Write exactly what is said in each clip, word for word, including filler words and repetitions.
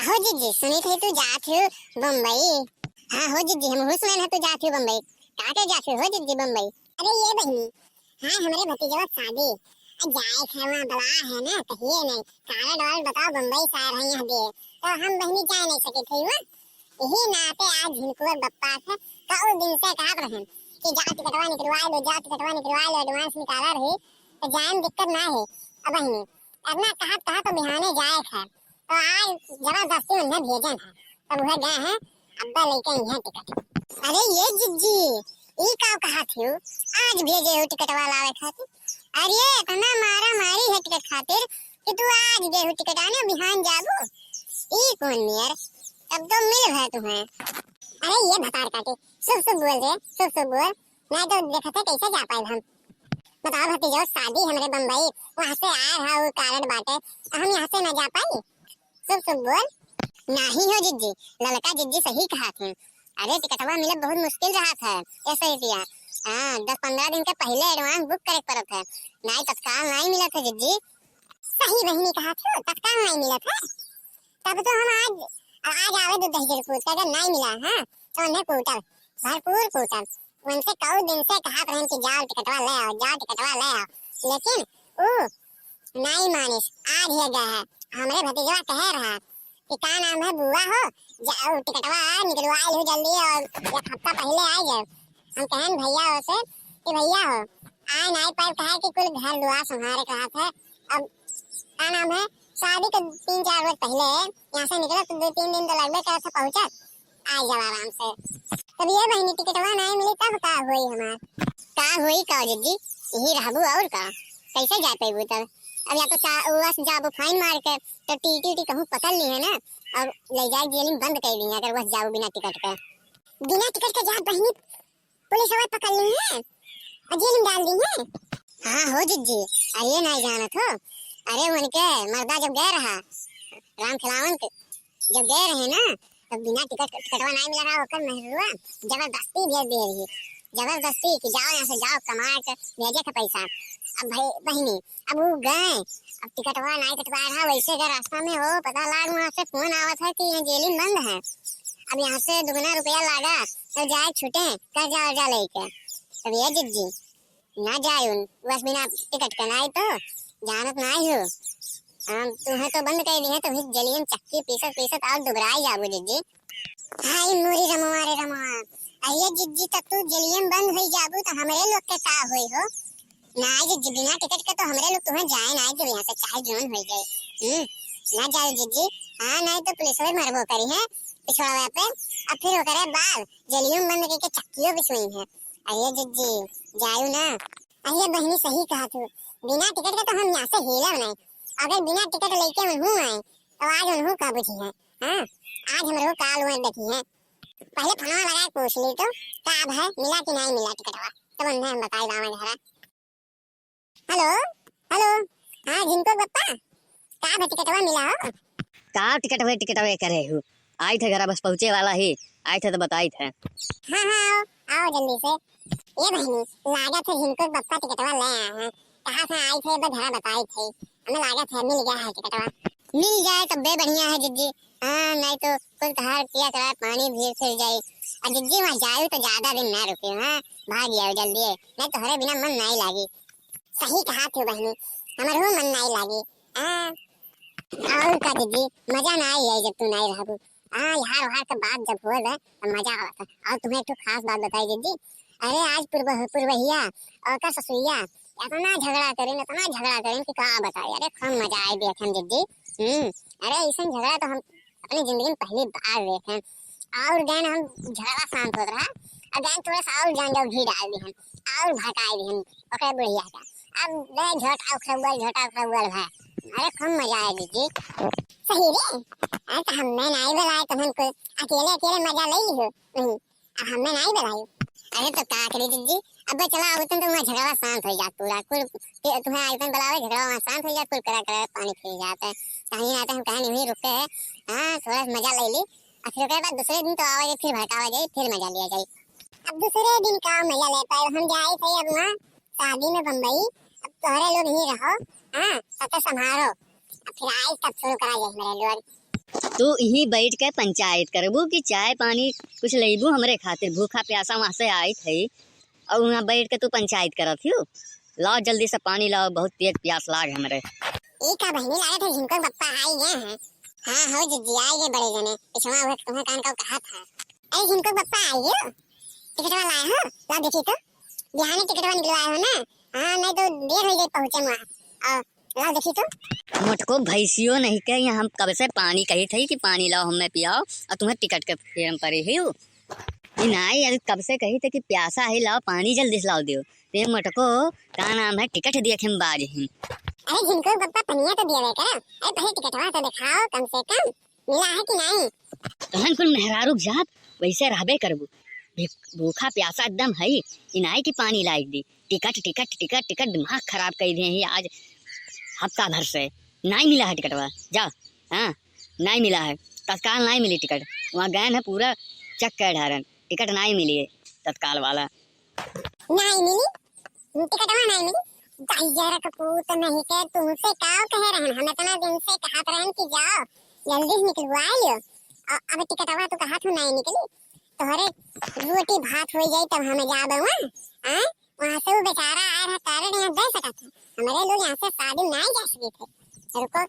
हो जिज्जी, सुनित है तू जात हो बम्बई। हाँ हो जिज्जी, हमहू सुनेन है तू जात हो बम्बई। का के जात हो, हो जिज्जी बम्बई? अरे ये बहिनी, हाँ हमरे भतीजवा शादी, अब जाए के वहाँ बला है ना, कहिए नहीं, कारण और बताओ बम्बई से आ रहे हैं दे, तो हम बहिनी जा नहीं सके थे हुआ। यही नाते आज झिनकुआ बप्पा से कऊ दिन से कहत रहन कि जाओ टिकटवा निकलवा लो, जाओ टिकटवा निकलवा लो, advance निकाला रही तो जाए में दिक्कत ना है। अब बहिनी, अब ना कहत कहत तो बिहाने जाए है, तो आज जबरदस्ती उन्हें भेजन है, तब वह गए हैं, अब्बा लेके आई हैं टिकट। अरे ये जिज्जी, ई का कहत हो, आज भेजे हो टिकटवा लावे खातिर? अरे इतना मारा मारी है टिकट खातिर कि तू आज दे हो टिकट आने बिहान जाबू? ई कौन नियर, तब तो मिल है तुम्हें। अरे ये भतार काटे, शुभ शुभ बोल रे, शुभ शुभ बोल, नहीं तो देखत है कैसे जा पाए हम। बताओ भतीजो, शादी हमरे बम्बई, वहाँ से आए रहा वो कारण बाटे, हम यहाँ से ना जा पाई। शुभ शुभ बोल। नाही हो जिज्जी, ललका जिज्जी सही कहत हैं। अरे टिकटवा मिले बहुत मुश्किल रहत है, ऐसे ही किया। हाँ, दस पन्द्रह दिन के पहले advance book करे के पड़त है, नहीं तत्काल नहीं मिलत है जिज्जी। सही बहिनी कहत हो, तत्काल नहीं मिलत है। तब तो हम आज, आज आवे दो दही जरूर कूट के, अगर नहीं मिला, हाँ, तो उन्हें कूटल, भरपूर कूटल। उनसे कऊ दिन से कहत रहन कि जाओ टिकटवा ले आओ, जाओ टिकटवा ले आओ, लेकिन ऊ नहीं मानिस। आज ये गए है, हमरे भतीजवा कहे रहा कि का नाम है बुआ हो, जाओ टिकटवा निकलवा लो जल्दी और एक हफ्ता पहले आ जाओ। हम कहन भैया हो से कि भैया हो, आए नहीं पाए, कहे कि कुल घर दुआर संभारे के रहत है। अब का नाम है, शादी के तीन चार रोज पहले यहाँ से निकलत तो दो तीन दिन तो लगबे करत है पहुँचत, आ जाओ आराम से। तब ये बहिनी टिकटवा नहीं मिली तब का होई हमार? का होई का जिज्जी, यही रहबू और का, कैसे जा पेबू तब? अब या तो चा-, वस जाबू fine मार के, तो टीटी उटी कहूँ पकड़ ली है ना, और ले जाए जेल में बंद कर दी है अगर वस जाबू बिना टिकट के। बिना टिकट के जा बहिनी, पुलिस वाले पकड़ ली है और जेल में डाल दी है। हाँ हो जिज्जी, अरे नहीं जानत हो, अरे उनके मर्दा जब गए रहा राम खिलावन के, जब गए रहे ना, तब बिना टिकट, टिकटवा नहीं मिला रहा, ओकर मेहरुआ जबरदस्ती भेज दे रही, जबरदस्ती कि जाओ यहाँ से, जाओ कमा के भेजे के पैसा। अब भाई बहिनी, अब वो गए, अब टिकटवा नहीं कटवा रहा, वैसे गए रास्ता में हो पता लाग वहाँ से फोन आवत है कि यहाँ जेल में बंद है, अब यहाँ से दुगना रुपया लागा तो जाए छूटे कर्जा वर्जा लेके। तब ये जिज्जी ना जाए उन, बस बिना टिकट के नाई तो जानत नाई हो। हम तुम्हें तो बंद कर दी है, तुम्हें जलियन चक्की पीसत पीसत और दुबराई जाबो जिज्जी। हाय मोरी रमवा रे रमवा, अरे जिज्जी तब तू जलियन बंद होई जाबू तो हमरे लोग के का होई हो? ना जिज्जी, बिना टिकट के तो हमरे लोग तुम्हें जाए ना दे यहाँ से, चाहे जोन हो जाए। हम्म, ना जाओ जिज्जी। हाँ, नहीं तो पुलिस में मरबो करी है पिछड़वा पे। अब फिर ओकरे बाद जलियन बंद करके चक्कियों बिछुई है। अरे जिज्जी, जाओ ना। अरे बहिनी, सही कहा तू, बिना टिकट के तो हम यहाँ से हिलब नहीं। अगर बिना टिकट लेके उन्हू आए, तो आज उन्हू का बुझी है। हाँ, आज हमरो काल हुए देखी है। पहले फोनवा लगा के पूछ ली तो, का अब है, मिला कि नहीं मिला टिकटवा, तब उन्हें हम बताई गाँव घरा। हेलो, हेलो, हाँ झिनको बप्पा, का अब टिकटवा मिला हो? का टिकटवे, टिकटवे करे हूँ? आई थे घरा, बस पहुँचे वाला ही, आई थे तो बताई थे। हाँ, हाँ, आओ, आओ जल्दी से। ये बहिनी, लागत है झिनको बप्पा टिकटवा ले आए हैं। कहा था आई थे, बस घरा बताई थे। हमें लागत है मिल गया है टिकटवा। मिल जाए तब बे बढ़िया है जिज्जी। हाँ, नहीं तो कुल तहार किया करा पानी भी फिर जाए। और जिज्जी वहाँ जाए तो ज्यादा दिन ना रुके, हाँ, भाग जाओ जल्दी, नहीं तो हरे बिना मन नहीं लागी। सही कहा तू बहिनी, हमारो मन नहीं लागी। हाँ, और का जिज्जी, मजा ना आई है जब तू नहीं रहबू। हाँ, यार, वहाँ के बात जब हो जाए, तो मजा आवत है। और तुम्हें एक ठो खास बात बताई जिज्जी, अरे आज पूर्व-, पूर्वहिया और का ससुइया इतना झगड़ा करें, इतना झगड़ा करें कि का बताई। अरे खूब मजा आई देखे जिज्जी। हम्म, अरे ऐसा झगड़ा तो हम अपनी जिंदगी में पहली बार देखे। और गए हम झगड़ा शांत होत रहा, और गए थोड़ा सा और जान जाओ घी डाल दी हम, और भड़काई दी हम ओकरे बुढ़िया का। अब गए झोटा उखड़ा उबल, झोटा उखड़ा उबल भाई। अरे खूब मजा आया जिज्जी। सही रे, अरे तो हमें नहीं बुलाए तुमन को, अकेले अकेले मजा ले ली हो। नहीं, अब हमें नहीं बुलाए। अरे तो का करी जिज्जी, अब चला आवतन तो वहाँ झगड़ा शांत हो जात पूरा। कुल के-, तुम्हें आयतन बुलावे, झगड़ा वहाँ शांत हो जात, कुल करा करा पानी फिर जाते हैं। कहीं ना तो हम कहीं नहीं रुके हैं। हाँ, थोड़ा सा मजा ले ली, और फिर ओकरे बाद दूसरे दिन तो आवा जाए, फिर भड़कावा जाए, फिर मजा लिया जाए। अब दूसरे दिन का मजा ले पाए, हम जाए थे अब वहाँ शादी में बम्बई। अब तोहरे लोग ही रहो, हाँ, सत्य संभारो, अब फिर आए तब शुरू करा जाए हमारे लोग। तू इहीं बैठ के पंचायत करबू कि चाय पानी कुछ लइबू हमरे खातिर? भूखा प्यासा वहाँ से आइत है और वहाँ बैठ के तू पंचायत करत हियो। लाओ जल्दी से पानी लाओ, बहुत तेज प्यास लाग हमरे। ई का बहिनी, लागत है झिनको के पप्पा आई गए हैं। हाँ हो जिज्जी, आई गए बड़े जने। पिछवा हुए तुम्हें कान का कहा था। अरे झिनको के पप्पा आई गयो, टिकटवा लाए हो? ला देखी तो, बिहाने टिकटवा निकलवाए हो ना? हाँ, नहीं तो देर हो जाए पहुँचे वहाँ। और लाओ देखी तो। मोटको भैंसियो नहीं के, यहाँ हम कब से पानी कही थी कि पानी लाओ हमें पियाओ, और तुम्हें टिकट के फेर में पड़े ही हो। ई नाई, अरे कब से कही थी कि प्यासा है, लाओ पानी जल्दी से लाओ दियो। ते मोटको, का नाम है, टिकट दिया के हम बाज हैं। अरे झिनको के पप्पा, पनिया तो दिया करा। अरे पहले टिकटवा तो दिखाओ कम से कम, मिला है कि नहीं? तहन कुल मेहरारू के जात वैसे रहबे करबू। भी-, भूखा प्यासा एकदम है, ई नाई कि पानी लाइक दी। टिकट, टिकट, टिकट, टिकट, दिमाग खराब कर दिए हैं आज हफ्ता भर से। नाई मिला है टिकटवा, जाओ। हाँ, नाई मिला है, तत्काल नाई मिली टिकट। वहाँ गए हैं पूरा चेक कर ढारन, टिकट नाई मिली है तत्काल वाला। नाई मिली, टिकटवा नाई मिली। दहिजरा के पूत नहीं के, तुमसे का कहे रहन, हम इतना दिन से कहत रहन कि जाओ जल्दी से निकलवा लियो। अ-, अब टिकटवा तो कहा तू नाई निकली, तोहरे रोटी भात हो जाई तब हम जाबे वहाँ। हाँ? वहाँ से वो बेचारा आए रहा, कारण यहाँ दे सकत है। हमारे लोग यहाँ से शादी नाई जा सके थे। रुको,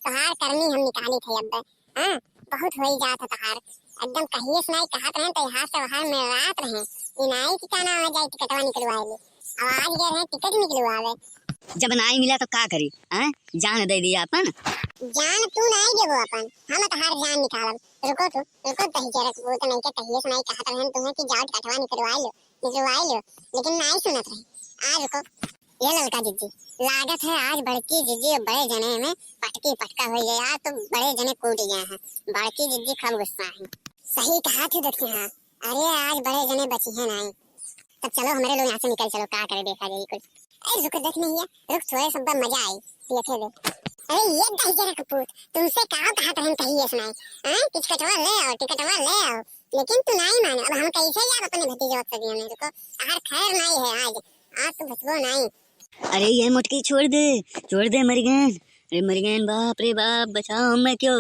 तोहार करनी हम निकाली थे अब। हाँ, बहुत होई जात है तोहार। एकदम कहिए से नाई कहत रहे, तो यहाँ से बाहर में रात रहे। ई नाई कि का नाम है, जाई टिकटवा निकलवाए ले। अब आज गए रहे टिकट निकलवावे। जब नाई मिला तो का करी, हाँ? जान दे दिया अपन। जान तू नाई देबो अपन, हम तोहार जान निकालब। रुको तू, रुको, दहिजरा के पूत नहीं के, कहिए से नाई कहत रहे तुम्हें कि जाओ टिकटवा निकलवाए लो। निकलवाई लो, लेकिन नाई सुनत रहे। आ रुको, ये ललका जिज्जी, लागत है आज बड़की जिज्जी और बड़े जने में पटकी पटका हो गया। आज तो बड़े जने कूट गया है, बड़की जिज्जी खूब गुस्सा है। सही कहा थी दक्षिणा, अरे आज बड़े जने बची है नाई। तब चलो हमारे लोग यहाँ से निकल चलो, का करे देखा जाए कुल। अरे रुको, देख नहीं है, रुक, थोड़े सब मजा आई, देखे दे। अरे ये दहिजरा के पूत, तुमसे का कहा तहन कहिए सुनाई, हाँ? टिकटवा ले आओ, टिकटवा ले आओ, लेकिन तू नाई माने। अब हम कैसे जाब अपने भतीजवा के सदिया में? रुको, आहार खैर नाई है आज, आज तो बचबो नाई। अरे ये मोटकी छोड़ दे, छोड़ दे, मर गए। अरे मर गए, बाप रे बाप, बचाओ हमें क्यों।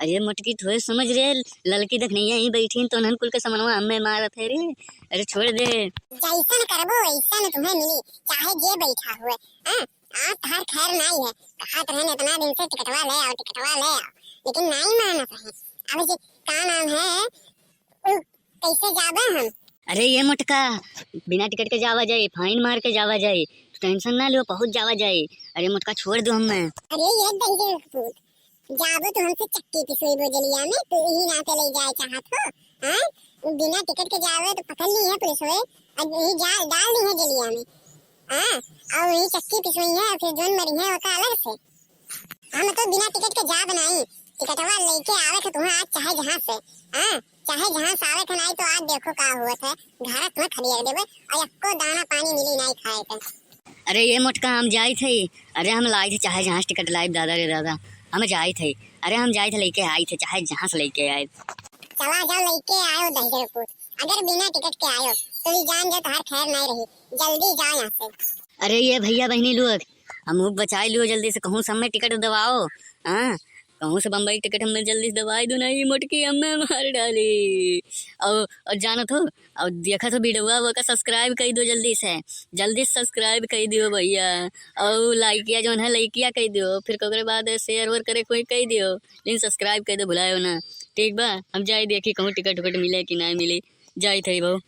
अरे मोटकी थोड़े समझ रे, ललकी देख नहीं आई बैठी तो नन कुल के समनवा हमें मारत है रे। अरे छोड़ दे। जैसन करबो वैसन तुम्हें मिली, चाहे जे बैठा हुए। हाँ, आज तहार खैर नाई है। कहत रहन इतना दिन से टिकटवा ले आओ, टिकटवा ले आओ, लेकिन नाई मानत रहे। अब जी का नाम है, उ कैसे जाबे हम? अरे ये मोटका, बिना टिकट के जावा जाई, फाइन मार के जावा जाई, तू टेंशन ना लो, पहुँच जावा जाई। अरे मोटका छोड़ दो हमें। अरे ये दहिजरा के पूत, जाबो तो हमसे चक्की पिसवेबो जलिया में, तू यही नाते ले जाए चाहत हो, हाँ? बिना टिकट के जावे तो पकड़ ली है पुलिस होए, और यही जा-, डाल दी है जलिया में, हाँ? और यही चक्की पिसवई है, फिर जोन मरी है ओका अलग से। हम तो बिना टिकट के जाब नाई, टिकटवा लेके आवे के तुम्हें आज चाहे जहाँ से, हाँ? चाहे जहाँ से आवे के नाई तो आज देखो का हुआ है, घर तुम्हें खदेड़ देबे और एको दाना पानी मिली नाई खाए के। अरे ये मोटका, हम जाई थे, अरे हम लाई थे चाहे जहाँ से टिकट लाई, दादा रे दादा, हम जाई थे, अरे हम जाई थे लेके आई थे चाहे जहाँ से लेके आए। चला जाओ लेके आयो दहिजरा के पूत, अगर बिना टिकट के आयो तो ये जान जा तहार खैर नहीं रही, जल्दी जाओ यहाँ से। अरे ये भैया बहनी लोग, हम बचाई लियो जल्दी से, कहूँ से हमें टिकट दबाओ, हाँ, कहूँ से बम्बई टिकट हमें जल्दी से दबाई दो, नहीं मोटकी हमें मार डाली। और, और जानत हो, और देखत हो वीडियो, ओका subscribe कर दो जल्दी से, जल्दी से subscribe कर दियो भैया। और लाइकिया जौन है, लाइकिया कर दियो, फिर ओकरे बाद share वेयर करे कोई कर दियो, लेकिन subscribe कर दो, भुलायो ना। ठीक बा, हम जाई देखी कहूँ टिकट उकट मिले कि ना मिले, जाई थे भाऊ।